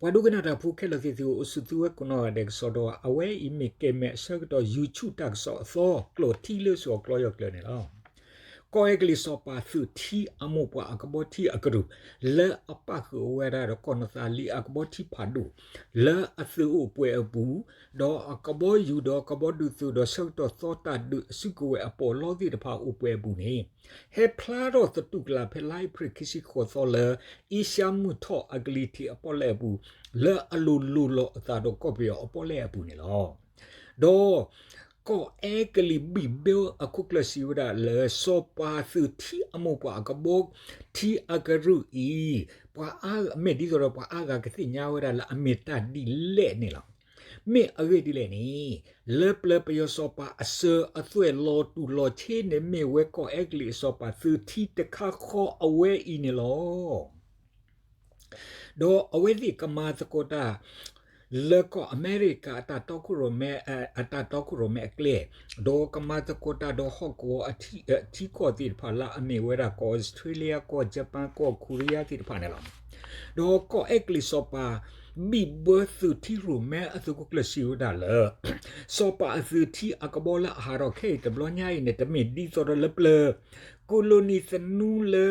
ပှၤဒိကနၣ်တၢ်ဖိခဲလၢာ်သ့ၣ်သုဧၢ, အိၣ်ဆူၣ်သုဝဲကိးနီၢ်ဂၤဒဲးကစီဒီ, အဝဲအံၤမ့ၢ်ကဲမဲာ်အဆၢကတီၢ် YouTube တၢ်ကစီၣ်အသီ ကျိာ်ထံလၢစိၤအကျီယီၢ်ကျၢၤန့ၣ်လီၤ. ကီၢ်အဲကလံးစီၤပၤသုးထံအမိၢ်ပှၢ်အကဘီထံအကရူၢ် လၢအပၣ်ဃုာ်အဝဲဒၣ်ဒီးကီၢ်နသးလံအကဘီထံဖးဒိၣ် လၢအသုးအိၣ်ပှဲၤအပူၤ, ဒီးအကဘီယူၤဒီးကဘီဒုးသုးဒီးဆၢကတီၢ်သီတၢ်ဒုးအစုကဝဲၤအပီးအလီသ့ၣ်တဖၣ်အိၣ်ပှဲၤအပူၤန့ၣ် ဟဲဖျါထီၣ်သတူၢ်ကလာ်ဖဲလါအ့ဖြ့ၣ်ခံဆံဃိးသီလၢ အ့ရှါမုၢ်ထီၣ်အကလံၤထံးအပီၣ်လဲၣ်အပူၤ လၢအလိၤလိၤလီၤအသးဒီးကီၢ်ပယီၤအပီၣ်လဲၣ်အပူၤန့ၣ်လီၤ. ဒီး ကီၢ်အဲကလံးဘံၣ်ဘၢအခိၣ်ကျၢၢ်စံးဝဲဒၣ်လၢ စီၤပၤသုးထံအမိၢ်ပှၢ်အကဘီထံအကရူၢ်အံၤ ပှၤအါ မ့ၢ်ဒ်သိးဒီးပှၤအါဂၤကသ့ၣ်ညါဝဲဒၣ်လၢအမ့ၢ်တၢ်ဒ်လဲၣ်န့ၣ်လီၤ. မ့ၢ်အဂ့ၢ်ဒ်လဲၣ်န့ၣ် လၢပျၢၤပယီၤစီၤပၤအစၢၤအသွဲၣ်လီၤတူၢ်လီၤဆ့န့ၣ် မ့ၢ်ဝဲကီၢ်အဲကလံးအစီၤပၤသုးထံတခါဃီအဝဲအံၤန့ၣ်လီၤ. ဒီးအဝဲသ့ၣ်ကမၤသကိးတၢ် လၢကီၢ်အမဲရကၤအတၢ်တီခိၣ်ရိၣ်မဲ အတၢ်တီခိၣ်ရိၣ်မဲအကျဲ, ဒီးကမၤသကိးတၢ်ဒီးဟီၣ်ကဝီၤထံကီၢ်သ့ၣ်တဖၣ်လၢအမ့ၢ်ဝဲဒၣ်ကီၢ်အီစထြ့လယါ, ကီၢ်ကီရံယါသ့ၣ်တဖၣ်န့ၣ်လီၤ. ဒီးကီၢ်အဲကလံးစီၤပၤ ဘံၣ်ဘၢသုးထံရိၣ်မဲအသုးခိၣ်ကျၢၢ်စံးဝဲဒၣ်လၢ စီၤပၤအသုးထံအကဘီလၢအဟးထီၣ်ခဲအံၤတဘျီညါအံၤန့ၣ် တမ့ၢ်ဒ်သိးဒီးလၢပျၢၤ ကိးလိနံၤသနူလၢ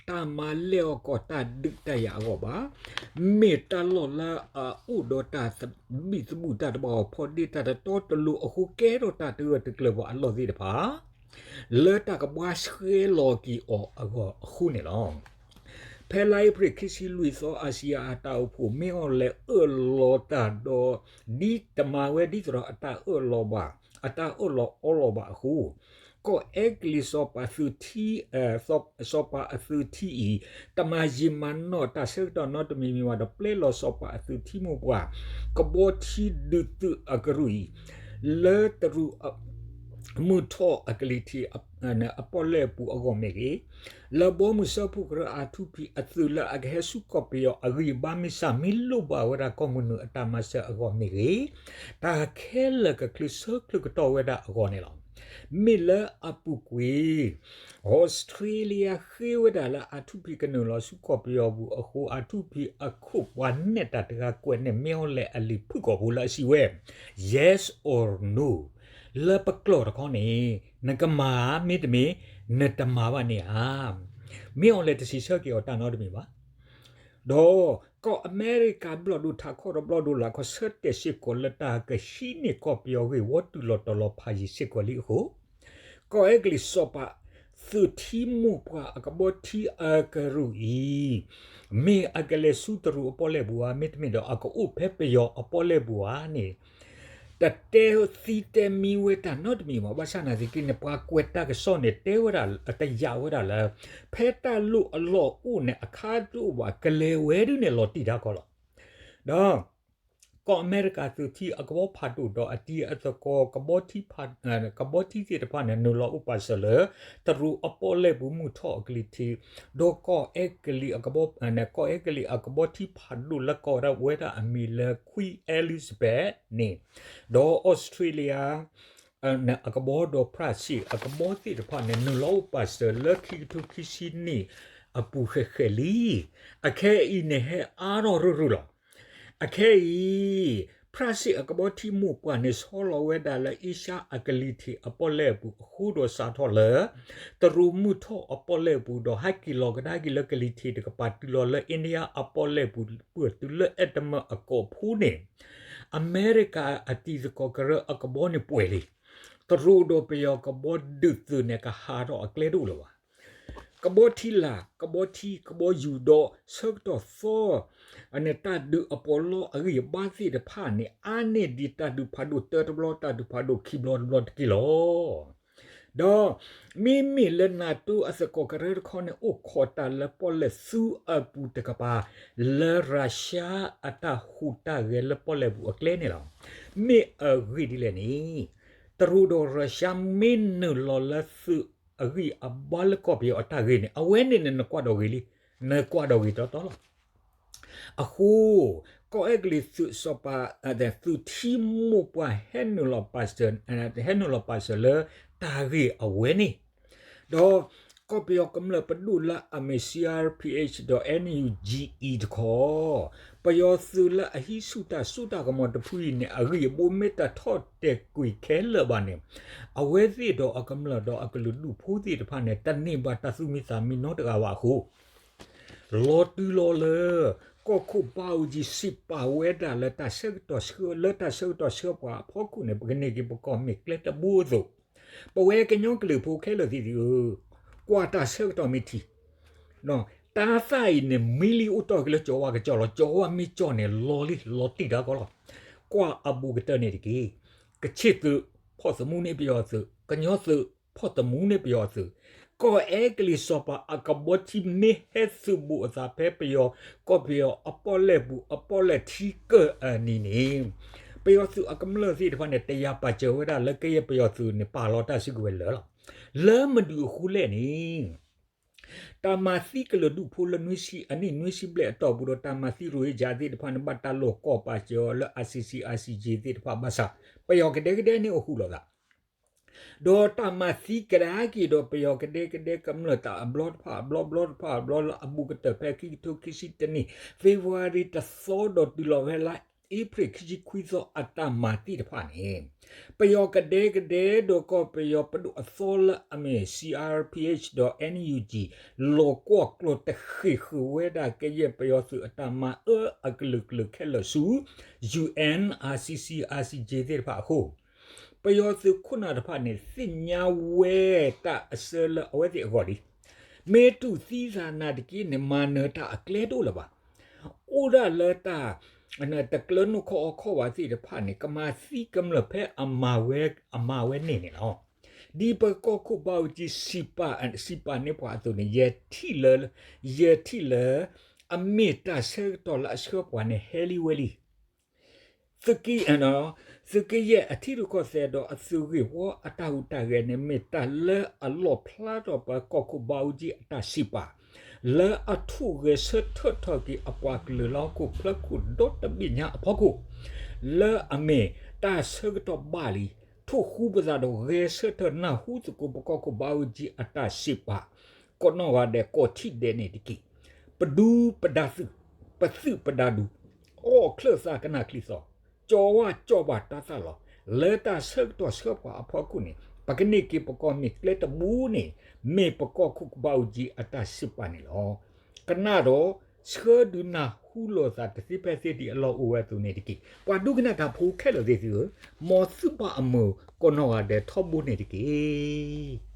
တၢ်မၤလဲၢ်အီၣ်ကီၢ်တၢ်ဒုးတၢ်ယၤအဂီၢ်ဘၣ်. မ့ၢ်တၢ်လီၢ်လၢအအိၣ်ဒီးတၢ်သဘံၣ်သဘုၣ် တၢ်တဘၣ်အီၤဖီဒ့ တၢ်တတီတလိၤအဃိ ကဲထီၣ်တၢ်တဂၢၢ်တကျၢၤပှၤအလီၢ်သ့ၣ်တဖၣ် လၢတၢ်ကဘှါဆှဲလီၤက့ၤအီၤအဂီၢ်အဃိန့ၣ်လီၤ. ဖဲလါအ့ဖြ့ၣ်ခံဆံလွံၢ်သီ အါစံယၤအတၢ်အိၣ်ဖှိၣ် မ့ၢ်အီၤလဲၤအၢၣ်လီၤတၢ်ဒီး ဒ်တမၤဝဲဒ်သိးဒီးအတၢ်အၢၣ်လီၤဘၣ် အတၢ်အၢၣ်လီၤအီလီၤဘၣ်အဃိ ကီၢ်အဲကလံးစီၤပၤသုးထံ စီၤပၤအသုးထံအံၤ တမၤယံာ်မၤနီၢ်တၢ်ဆၢကတီၢ်နီတမံၤမံၤဘၣ်ဒီး ပျဲလီၤစီၤပၤအသုးထံမိၢ်ပှၢ် ကဘီထံဒုးသုးအကရူၢ်အံၤ လၢတရူး မုၢ်ထီၣ်အကလံၤထံး အပီၣ်လဲၣ်အပူၤအဂီၢ်မ့ၢ်ဂ့ၤ, လၢဘီမုၢ်စၢဖှိၣ်ကရၢအထူၣ်ဖံးအသုးလၢအကဟဲဆူကီၢ်ပယီၤအဂံၢ်အဘါ မ့ၢ်စၢ်မ့ၢ်လိၣ်ဘၣ်ဝဲဒၣ်ကီၢ်မုၢ်နုာ်အတၢ်မၤစၢၤအဂီၢ်မ့ၢ်ဂ့ၤ, တၢ်ခဲလၢာ်ကချုးဆၢချုးကတီၢ်ဝဲဒၣ်အဂီၢ်န့ၣ်လီၤ. မ့ၢ်လၢအပူၤကွံာ် အီစထြ့လယါဃ့ဝဲဒၣ်လၢအထူၣ်ဖံးကနုာ်လီၤဆူကီၢ်ပယီၤပူၤအဃိ အထူၣ်ဖံးအခိၣ်ပှၤနဲၣ်တၢ်တဂၤကွဲးန့ၢ် မ့ၢ်အီၤလဲၣ်အလံာ်ဖုၣ်ကိာ်ပူၤလၢအစံးဝဲ Yes or no လၢပကျိာ်တခီန့ၣ် နကမၤဧါ မ့တမ့ၢ် နတမၤဘၣ်န့ၣ်ဧါ. မ့ၢ်အီၤလဲၣ်တစံးဆၢက့ၤအီၤတၢ်နီတမံၤဘၣ်. ဒီးကီၢ်အမဲရကၤဘျီၣ်ဒိၣ်ထးခီၣ်ဒီးဘျီၣ်ဒိၣ်လာ်ခီၣ် ဆၢတဲာ်စ့ၢ်ကီးလၢတၢ်ကဟံးန့ၢ်ကီၢ်ပယီၤဂ့ၢ်ဝီတုၤလီၤတီၤလီၤဖးယံၤစ့ၢ်ကီးလံအဃိ ကီၢ်အဲကလံးစီၤပၤသုးထံမိၢ်ပှၢ်အကဘီထံအကရူၢ်အံၤ မ့ၢ်အကလဲၤဆူတရူးအပီၣ်လဲၣ်ပူၤဧါ မ့တမ့ၢ်ဒီးအကအိၣ်ဖဲပယီၤအပီၣ်လဲၣ်ပူၤဧါန့ၣ် တတဲသံတဲမံဝဲတၢ်နီတမံၤဘၣ်. ဘၣ်ဆၣ်နာ်သက့န့ၣ် ပှၤကွဲးတၢ်ကစီၣ်န့ၣ် တဲဝဲဒၣ် တယာ်ဝဲဒၣ်လၢ ဖဲတၢ်လိၣ်အလီၢ်အိၣ်န့ၣ် အခါတအိၣ်ဘၣ် ကလဲၤဝဲဒုးန့ၣ်လီၤတံၢ်တၢ်ကီလီၤ. ဒီး ကီၢ်အမဲရကၤသုးထံအကဘီဖးဒိၣ်ဒီးအတံၤအသကိး ကဘီထံသ့ၣ်တဖၣ်န့ၣ် နုာ်လီၤအိၣ်ပာ်စၢၤလၢ တရူးအပီၣ်လဲၣ်ပူၤမုၢ်ထီၣ်အကလံၤထံး ဒီးကီၢ်အဲကလံးအကဘီ ကီၢ်အဲကလံးအကဘီထံဖးဒိၣ်လၢကိးဝဲဒၣ်အမံၤလၢ Queen Elizabeth န့ၣ် ဒီးအီစထြ့လယါ အကဘီဒီးဖရၣ်စ့ၣ်အကဘီသ့ၣ်တဖၣ်န့ၣ် နုာ်လီၤအိၣ်ပာ်စၢၤလၢခံကထိခံဆံနံၣ်အပူၤဃဲးဃဲးလံ. အခဲအံၤန့ၣ်ဟဲအါထီၣ်ရူၢ်ရူၢ်လီၤ. အခဲအံၤ ဖရၣ်စ့ၣ်အကဘီထံမိၢ်ပှၢ်န့ၣ် ဆီလီၤဝဲဒၣ်လၢအ့ရှါအကလံၤထံးအပီၣ်လဲၣ်အပူၤအဃိဒီးစးထီၣ်လၢ တရူးမုၢ်ထီၣ်အပီၣ်လဲၣ်အပူၤဒီး ဟဲက့ၤလီၤကဒါက့ၤလၢကလံၤထံးတကပၤတုၤလီၤလၢ India အပီၣ်လဲၣ်ပူၤ ပှဲၤတုၤလၢအဲၣ်တမၢၣ်အကိာ်ဖိန့ၣ် အမဲရကၤအတံၤသကိးကရၢအကဘီန့ၣ်ပှဲၤလံ. တရူးဒီးပယီၤကဘီဒုးသုးန့ၣ် ကဟးထီၣ်အကျဲတအိၣ်လၢၤဘၣ်. ကဘီထံလာ် ကဘီထံ ကဘီယူၤဒီးဆၢကတီၢ်သီ အန့ၣ်တၢ်ဒုးအပီးလီအဂံၢ်အဘါသ့ၣ်တဖၣ်န့ၣ် အါန့ၢ်ဒံးတၢ်ဒုးဖးဒိၣ်တၢတဘျီ တၢ်ဒုးဖးဒိၣ်ခံဘျီတဘျီတက့ၢ်လီၤ. ဒီး မ့မ့ၢ်လၢ NATO အသကိးကရၢတခီန့ၣ် အိၣ်ခိးတၢ်လၢပီၣ်လဲၣ်သူအပူၤတကပၤ လၢရၢရှါအတၢ်ဟူးတၢ်ဂဲၤလၢပီၣ်လဲၣ်ပူၤအကျဲန့ၣ်လီၤ. မ့ၢ်အဂ့ၢ်ဒ်လဲၣ်န့ၣ် တရူးဒီးရၢရှါမ့ၢ်နုာ်လီၤလၢသုးအဂံၢ်အဘါလၢကီၢ်ပယီၤအတၢ်ဂ့ၢ်န့ၣ် အဝဲန့ၣ်န့ၣ် နကွၢ်ဒီးဂ့ၤလံ, နကွၢ်ဒီးဂ့ၤတီတီလီၤ. အဃိ ကီၢ်အဲကလံးသုးစီၤပၤ သုးထံမိၢ်ပှၢ်ဟဲနုာ်လီၤပာ်စၢၤ ဟဲနုာ်လီၤပာ်စၢၤလၢတၢ်ဂ့ၢ်အဝဲန့ၣ်, ဒီး ကီၢ်ပယီၤကမျၢၢ်ပဒိၣ်လၢအမ့ၢ် C R P H ဒီး N U G အံၤတခီ, ပယီၤသုးလၢအဟံးဆူၣ်တၢ်စိတၢ်ကမီၤတဖုအံၤန့ၣ် အဂံၢ်အဘါမ့ၢ်တထီၣ်တဲာ်ကွံာ်ခဲလၢာ်ဘၣ်န့ၣ်, အဝဲသ့ၣ်ဒီးအကမျၢၢ်ဒီးအကလုာ်ဒူၣ်ဖိသ့ၣ်တဖၣ်န့ၣ် တန့ၢ်ဘၣ်တၢ်သူၣ်မံသးမံနီတဂၤဘၣ်အဃိ လီၤတုၤလီၤလၢ ကီၢ်ခိၣ်ဘါအူကၠံစံးပာ်ဝဲဒၣ်လၢတၢ်ဆၢကတီၢ်ဆှၢ လၢတၢ်ဆၢကတီၢ်ဆှၢပှၤအဖီခိၣ်န့ၣ် ပကန့ၢ်က့ၤပကီၢ်မ့ၢ်ကျဲတဘိအသိး, ပဝဲကညီကလုာ်ဖိခဲလၢာ်သ့ၣ်ဧၢ, ကွၢ်တၢ်ဆၢကတီၢ်မ့ၢ်ထံ တၢ်သၣ်အံၤန့ၣ် မံလံအိၣ်တီၢ်က့ၤလၢကၠီၤဝါကစီၣ်လီၤ. ကၠီၤဝါမ့ၢ်ကၠီၣ်န့ၣ် လီၤလံ လီၤတံၢ်တၢ်ကီလီၤ. ကွၢ်အဘူးကတၢၢ်န့ၣ်တက့ၢ်. ကခ့ၣ်သုး ဖီၣ်သမူန့ၢ်ပယီၤသုး, ကညီသုး ဖီၣ်သမူန့ၢ်ပယီၤသုး, ကီၢ်အဲကလံးစီၤပၤအကဘီထံမ့ၢ်ဟဲသုးဘူးအသးဖဲပယီၤ, ကီၢ်ပယီၤအပီၣ်လဲၣ်ပူၤအပီၣ်လဲၣ်ထံကၢၢ်အနံၤန့ၣ်, ပယီၤသုးအကမျၢၢ်သ့ၣ်တဖၣ်န့ၣ် တယာ်ပာ်စၢၤဝဲဒၣ်လၢကယဲၢ်ပယီၤသုးန့ၣ် ပာ်လီၤတၢ်စုကဝဲၤလၢာ်လီၤ. လၢမနုၤအဃိလဲၣ်န့ၣ် တၢ်မၤသံကလုာ်ဒူၣ်ဖိလၢနွံဆံအနံၣ်နွံဆံဘျဲၣ်အတီၢ်ပူၤဒီး တၢ်မၤသံရိၣ်ဟ့ကၠၤသ့ၣ်တဖၣ်န့ၣ် ဘၣ်တၢ်လိာ်ကွီၢ်ပာ်စၢၤအီၤလၢ I C C I C J သ့ၣ်တဖၣ်ဘၣ်ဆၣ် ပယီၤကဒဲကဒဲန့ၣ်အိၣ်ဃုာ်လိာ်သး ဒီးတၢ်မၤသံကဒါက့ၤဒီးပယီၤကဒဲကဒဲကမျၢၢ်တၢ်အဘျီတဖၣ်အဘျီ ဘျီတဖၣ်အဘျီလၢအဘူးကတၢၢ်ဖဲခံကထိခံဆံတနံၣ် February တသီဒီးတုၤလီၤဝဲလါ April ခံဆံခွံသီအတၢ်မၤသံတဖၣ်န့ၣ် ပယီၤကဒဲကဒဲဒီးကီၢ်ပယီၤပဒိၣ်အသီလၢအမ့ၢ် C R P H ဒီး N U G လီၤကွီၢ်ကျီၤတဃ့ၢ်ဃုာ်ဝဲဒၣ်ကယဲၢ်ပယီၤသုးအတၢ်မၤအၢအကလုာ်ကလုာ်ခဲလၢာ်ဆူ U N, I C C, I C J သ့ၣ်တဖၣ်အဃိ ပယီၤသုးခိၣ်နၢ်တဖၣ်န့ၣ် သ့ၣ်ညါဝဲတၢ်အစၢလၢအဝဲသ့ၣ်အဂီၢ်လံ. မ့ၢ်တူၢ်သံသးနၤတက့ၢ်န့ၣ် မၤနၢၤတၢ်အကျဲတအိၣ်လၢၤဘၣ်. အိၣ်ဒၣ်လၢတၢ် တကျၢၤနီၢ်ခီၣ်အီခီၣ်ဘၣ်သ့ၣ်တဖၣ်န့ၣ် ကမၤသံကမျၢၢ်ဖဲအမၤဝဲ အမၤဝဲန့ၣ်န့ၣ်လီၤ. ဒ်ပကီၢ်ခိၣ်ဘါအူကၠံစံးပာ် စံးပာ်န့ၢ်ပှၤအသိးန့ၣ် ယဲၢ်ထံၣ်လၢ ယဲၢ်ထံၣ်လၢ အမ့ၢ်တၢ်ဆၢကတီၢ်လၢအဆှၢပှၤန့ၣ် ဟဲလံဝဲလံ သုးက့ သုးက့ယဲၢ်အထံရူၢ်ကီၢ်သဲးဒီးအသုးဂ့ၢ်ဝီအတၢ်ဟူးတၢ်ဂဲၤန့ၣ် မ့ၢ်တၢ်လၢအလီၣ်ဖျါထီၣ်ပှၤကီၢ်ခိၣ်ဘါအူကၠံအတၢ်စံးပာ် လၢအထိၣ်ဂဲၤဆၢထၢၣ်ထီၣ်က့ၤအပှၤကလုာ်လၢဟီၣ်ခိၣ်ဖျၢၣ်ခိၣ်ဒီတဘ့ၣ်ညါအဖီခိၣ် လၢအမ့ၢ်တၢ်ဆၢကတီၢ်ဘၣ်လံ ထိၣ်ဃူပသးဒီးဂဲၤဆၢထၢၣ်နၢ်ဟူသကိး ပကီၢ်ခိၣ်ဘါအူကၠံအတၢ်စံးပာ် ကိးနီၢ်ဂၤဒဲး ကိးထံၣ်ဒဲးန့ၣ်တက့ၢ်. ပဒူပဒါသုး, ပသုးပဒါဒူ, အီၣ်ချၢၣ်သးကနၣ်ချံသီ, ကၠီၤဝါကၠီၤဘၣ်တၢ်သၣ်လီၤ. လၢတၢ်ဆၢကတီၢ်ဆှၢပှၤအဖီခိၣ်န့ၣ် ပကန့ၢ်က့ၤပကီၢ်မ့ၢ်ကျဲတဘိန့ၣ် မ့ၢ်ပကီၢ်ခိၣ်ဘါအူကၠံအတၢ်စံးပာ်န့ၣ်လီၤ. ကနၣ်ဒီး ဆှၢဒုးနၢ်ဟူလိာ်သးတသ့ဖဲသ့ဒံးအလီၢ်အိၣ်ဝဲအသိးန့ၣ်တက့ၢ်. ပှၤဒိကနၣ်တၢ်ဖိခဲလၢာ်သ့ၣ်သုဧၢ, မ်သုဘၣ်အမုာ်ကိးနီၢ်ဂၤဒဲးထီဘိန့ၣ်တက့ၢ်.